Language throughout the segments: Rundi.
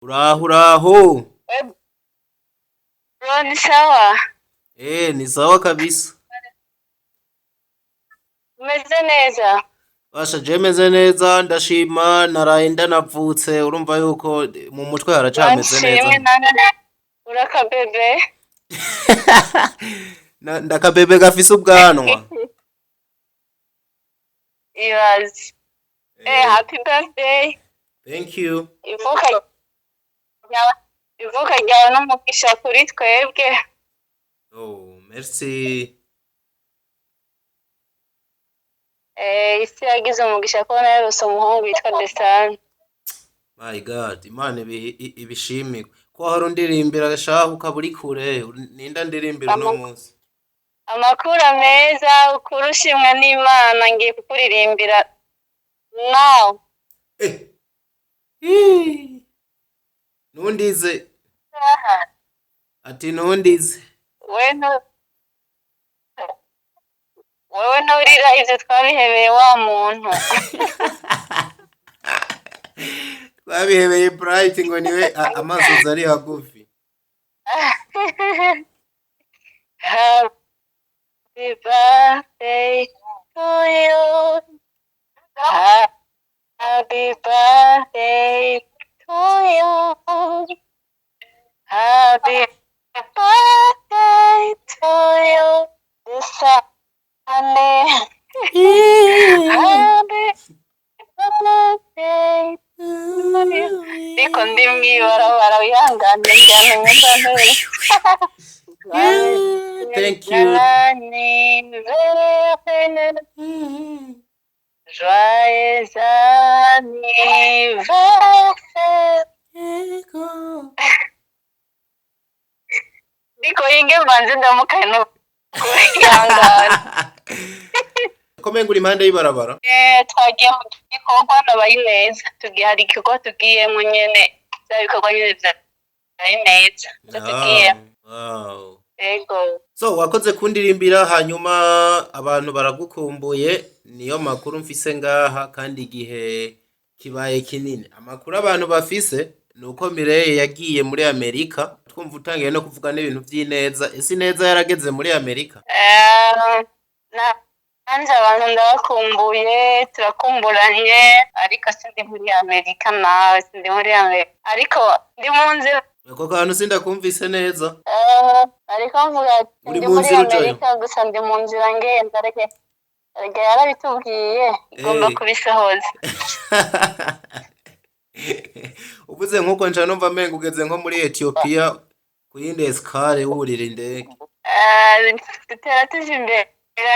Uraho uraho. Bro, ni sawa? Ni sawa kabisa. Umeze neza? Basha je meze neza, ndashima, naraye ndanavutse, urumva yuko mu mutwe haracameze neza. Banshimwe nane urakabebe. Ndakabebe gafise ubwanwa. Ibaze. Happy birthday. Thank you. Ivuka ryawe ivuka ryawe n'umugisha kuri twebwe. Oh, merci. Isi yagize umugisha kubona yarose umuhungu witwa Desane. My God, Imana ibishimirwe. Ko wahora undirimbira shahu ukaba uri kure, ninda ndirimbira uno munsi? Amakuru meza, ukuri ushimwa n'Imana, ngiye kukuririmbira now. Ih. Ntundize. Ati ntundize. Wewe nturira, ivyo twabihebeye wa muntu. Twabihebeye Bright ngo niwe amaso ari hagufi. Happy birthday to you. Happy birthday to you. Happy birthday to you. This Sunday. Happy birthday to you. Ariko ndi mw'ibarabara, wihangane, njyana nyumva neza. Yeah, thank you. Anniversaire. Joyeux anniversaire. Ndiko yinge mbanze ndamukaye no kwihangana. Ko menga uri impande y'ibarabara? Twagiye mu gikorwa n'abayineza. Tugiye, hari igikorwa tugiyemo nyene. Vya bikorwa nyene vya Bayineza. Ivyo tugiyemo. Ego. So wakoze kundirimbira, hanyuma abantu baragukumbuye, niyo makuru mfise ngaha, kandi igihe kibaye kinini. Amakuru abantu bafise ni uko Mireille yagiye muri Amerika, twumva utangiye no kuvuga n'ibintu vy'ineza. Ese ineza yarageze muri Amerika? Nanje abantu ndabakumbuye, turakumburanye, ariko sindi muri Amerika nawe, sindi muri Amerika. Ariko ndi mu nzira. Ako kantu sindakumvise neza. Ariko mvuga ati Uri ndi mu muri nzira ujayo? Amerika, gusa ndi mu nzira ngenda, reke reke yarabitubwiye, igomba kubisohoza. Uvuze nk'uko nca numva menga ugeze nko muri Ethiopia ku yindi escale wurira indege. Dutera tuja imbere,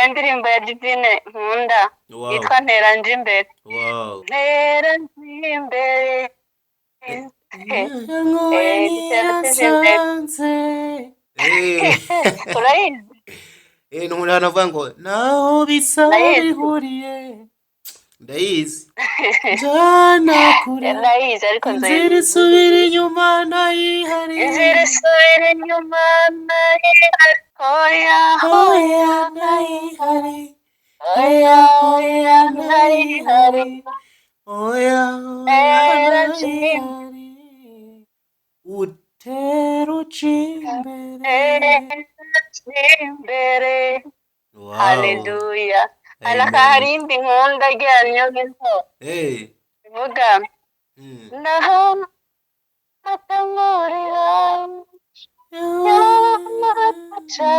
indirimbo ya Divine nkunda yitwa Ntera nja imbere. Ntera nja imbere. Dutera tuja imbere. Urayizi? Numuntu hano ngo naho bisa Ndayizi. bihuriye. Ndayizi. Njana kure. Ndayizi ariko Inzira nzoyizi. isubira inyuma nayihariye. Inzira isubira inyuma nayihariye. Oya, Oya nayihari. oya, oya nayihariye. Oya, oya Ntera nja nayihari. Utera uca imbere. Imbere. Wow. Haleluya. Amen. Hari indi nkunda ryanyu nizo ivuga naho atamurira yamaca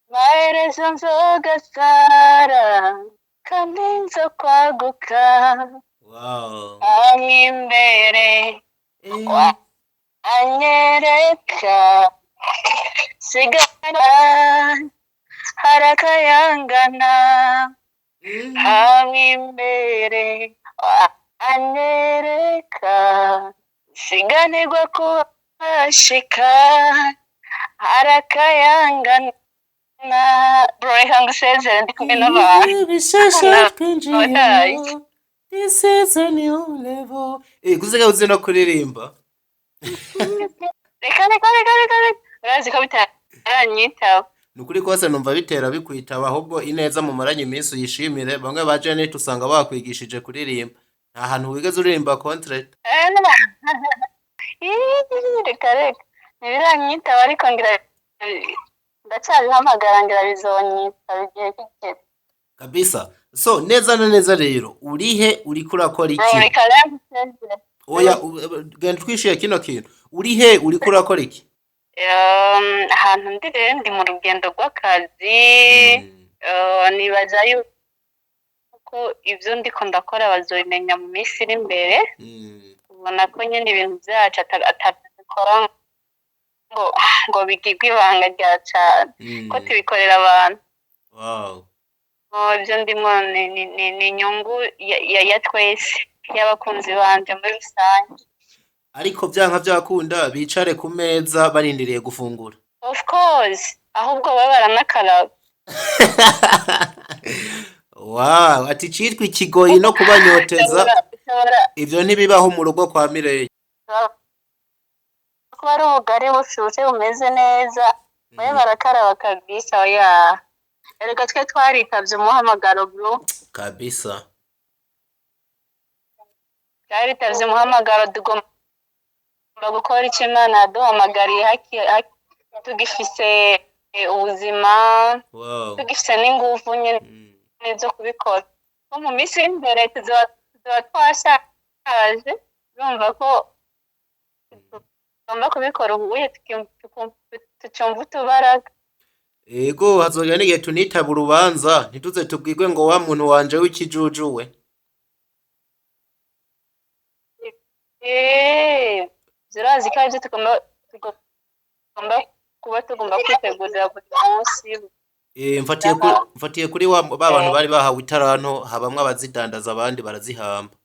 maherezo nzogasara kandi nzokwaguka hamwe imbere anyereka sigara harakayangana hamwe imbere anyereka siganirwa kuhashika harakayangana. Bro, reka ngusezere, ndi kumwe n'abantu. Bishasha twinjiyemo. This is a new level. Kuziga uzi no kuririmba. Reka reka reka reka reka, urazi ko bitaranyitaba. Ni ukuri kose numva bitera bikwitaba, ahubwo ineza mumaranye iminsi uyishimire. Bamwe ba Janet usanga bakwigishije kuririmba. Nta hantu wigeze uririmba contretemps? Reka reka, ntibiranyitaba, ariko ngira ndacyabihamagara, ngira bizonyitaba igihe kigeze. Kabisa. So neza na neza rero, urihe, uriko urakora iki? Reka rero ngusezere. Oya, genda twishuye kino kintu. Urihe, uriko urakora iki? Ahantu ndi rero, ndi mu rugendo rw'akazi. Nibaza yuko ibyo ndiko ndakora bazobimenya mu minsi iri imbere. Ubona ko nyine ibintu byacu atabikora ngo bigirwe ibanga rya cane, ko tubikorera abantu. Oh, ibyo ndimo ni inyungu ya twese, y'abakunzi banje muri rusange. Ariko vyanka vyakunda bicare ku meza barindiriye gufungura. Of course, ahubwo baba baranakaraba. Wow, ati citwa ikigoyi no kubanyoteza. Ivyo ntibibaho mu rugo kwa Mireille. Kuba ari ubugari bushushe bumeze neza, babe barakaraba kabisa. Oya, erega twe twaritavye umuhamagaro, bro. Kabisa. Twaritavye umuhamagaro, tugomba gukora icyo Imana yaduhamagariye tugifise ubuzima, tugifise n'inguvu nyene zo kubikora, ko mu minsi y'imbere tuzoba twashaje. Urumva ko tugomba kubikora ubuye tucumva utubaraga. Ego, hazogera n'igihe tunitaba urubanza, ntituze tubwirwe ngo wa muntu wanje w'ikijuju we. Urazi ko aribyo tugomba kuba tugomba kwitegurira buri munsi. Mfatiye kuri wa ba bantu bari bahawe itaranto, habamwe abazidandaza, abandi barazihamba.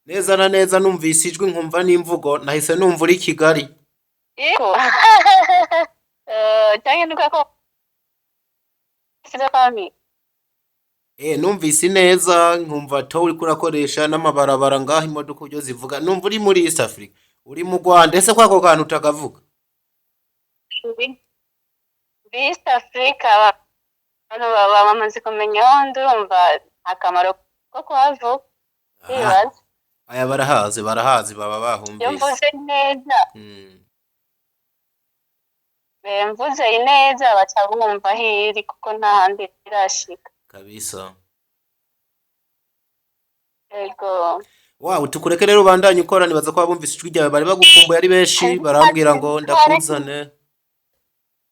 Neza na neza, numvise ijwi nkumva n'imvugo, nahise numva uri Kigali. Yego. Cyangwa nuko ko kwami. Numvise neza, nkumva to uriko urakoresha n'amabarabara ngaho, imodoka uburyo zivuga, numva uri muri East Africa, uri mu Rwanda. Ese kwako kantu utakavuga? Ndi East Africa, abantu baba bamaze kumenya aho ndi, urumva akamaro ko kuhavuga, ndibaza. Aya, barahazi, barahazi, baba Iyo bahumvise. mvuze neza, mvuze ineza baca bumva aho iri, kuko nta handi irashika. Kabisa. Yego. Wow, tukureke rero ubandanye ukora. Nibaza ko abumvise ijwi ryawe bari bagukumbuye ari benshi, barambwira ngo ndakuzane.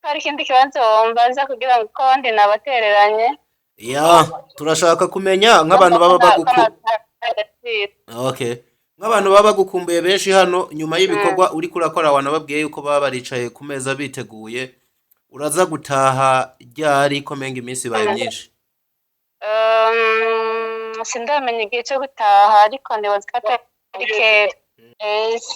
Hari ikindi kibazo wombaza kugira ngo ko ndi nabatereranye? Ya, turashaka kumenya nk'abantu baba baguku Agaciro. Okay. Nk'abantu baba bagukumbuye benshi hano nyuma y'ibikorwa uriko urakora, wanababwiye yuko baba baricaye ku meza biteguye. Uraza gutaha ryari, ko menga iminsi ibaye myinshi? Sindamenya igihe cyo gutaha, ariko nibaza ko atari kera.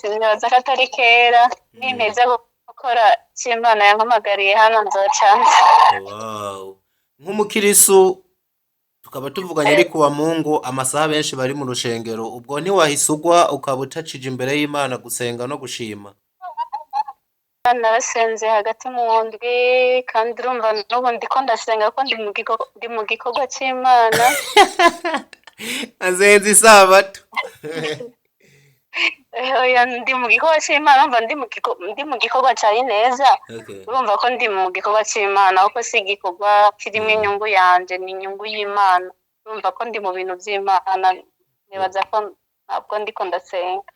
Nibaza ko atari kera, nimpeza gukora icyo Imana yampamagariye hano nzocanza. Wow. Nk'umukirisu tukaba tuvuganye ari kuwa Mungu, amasaha benshi bari mu rushengero, ubwo ntiwahise ugwa ukaba utacije imbere y'Imana gusenga no gushima? Narasenze hagati mu ndwi, kandi urumva n'ubu ndiko ndasenga ko ndi mu gikorwa c'Imana. Azenze isabato. Oya, ndi mu gikorwa c'Imana, urumva ndi mu gikorwa ca Ineza. Urumva ko ndi mu gikorwa c'Imana, kuko si igikorwa kirimo inyungu yanje, ni inyungu y'Imana. Urumva ko ndi mu bintu vy'Imana, nibaza ko ntabwo ndiko ndasenga.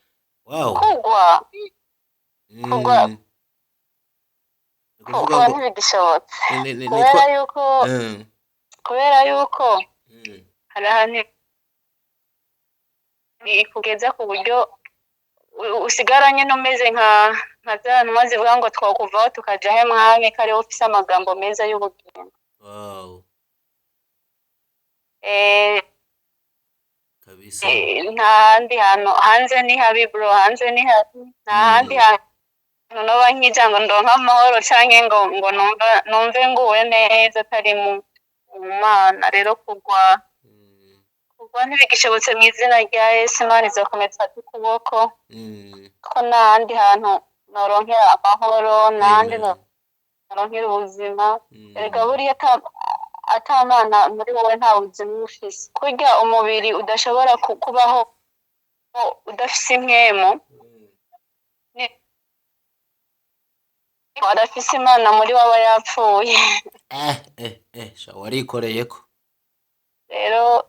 Kugwa kugwa Ni ukuvuga kugwa ngo ntibigishobotse. Ni Kubera yuko kubera yuko hari ahantu ikugeza ku buryo usigara nyine umeze nka za ntumwa zivuga ngo twakuvaho tukaja he, Mwami, ko ariwe ufise amagambo meza y'ubugingo? Nta handi hantu, hanze ni habi, bro, hanze ni habi. Nta handi hantu noba nkija ngo ndonke amahoro canke ngo numve nguwe neza atari mu Mana. Rero kugwa kugwa ntibigishobotse mu izina rya Yesu. Imana izakomeza ifate ukuboko, ko nta handi hantu noronkera amahoro, nta handi Amen. aronkera ubuzima. Erega buriya ata Mana muri wowe nta buzima uba ufise. Kurya umubiri udashobora kubaho udafise impwemu, adafise Imana muri we aba yapfuye. Sha warikoreyeko. Rero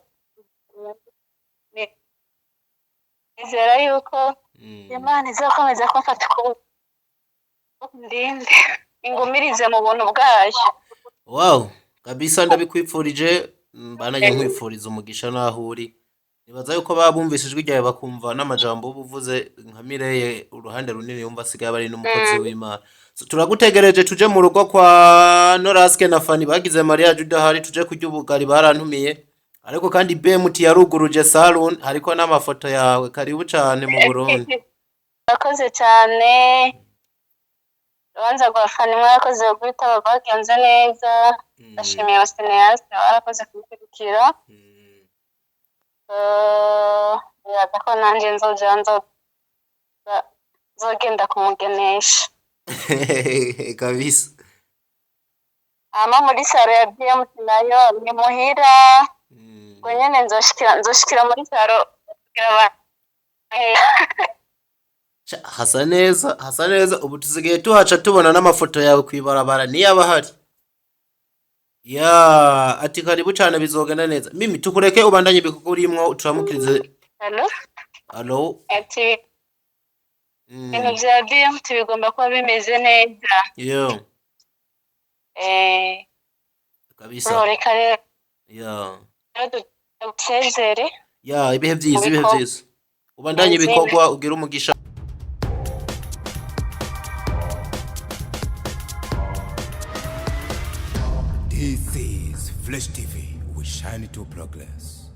nizera yuko Imana izakomeza kumfata ukuboko, ndinde, ingumirize mu buntu bwayo. Wow, kabisa ndabikwipfurije, mbananye nkwipfuriza umugisha naho uri. Nibaza yuko baba bumvise ijwi ryawe bakumva n'amajambo uba uvuze, nka Mireye uruhande runini yumva asigaye aba ari n'umukozi w'Imana. So, turagutegereje tuje mu rugo kwa Noraske na Fanny bagize mariage udahari, tuje kurya ubugari barantumiye. Ariko kandi BMT yaruguruje salon, hariko n'amafoto yawe. Karibu cane mu Burundi. Murakoze cyane. Urubanza rwa Fanny mwarakoze rwitaba, rwagenze neza. Ndashimiye aba cinéastes barakoze kubikurikira. Nibaza ko nanjye nzoja nzogenda kumugenesha. Kabisa. Hama muri salon ya BMT nayo ni muhira. Ubwo nyene nzoshikira muri salon kugira Sha, hasa neza, hasa neza. Ubu tusigaye tuhaca tubona n'amafoto yawe kwibarabara niyo aba ahari. Ya, ati karibu cane, bizogenda neza. Mimi tukureke ubandanye ibikorwa urimwo, turamukirize. Allo? Allo? Ati ibintu vya BMT bigomba kuba bimeze neza. Yo, kabisa. Bro, reka rero dusezere. Ya, ibihe vyiza, ibihe Mu bikorwa. vyiza. Ubandanye Izina. ibikorwa, ugire umugisha. This is Flash TV. We shine to progress.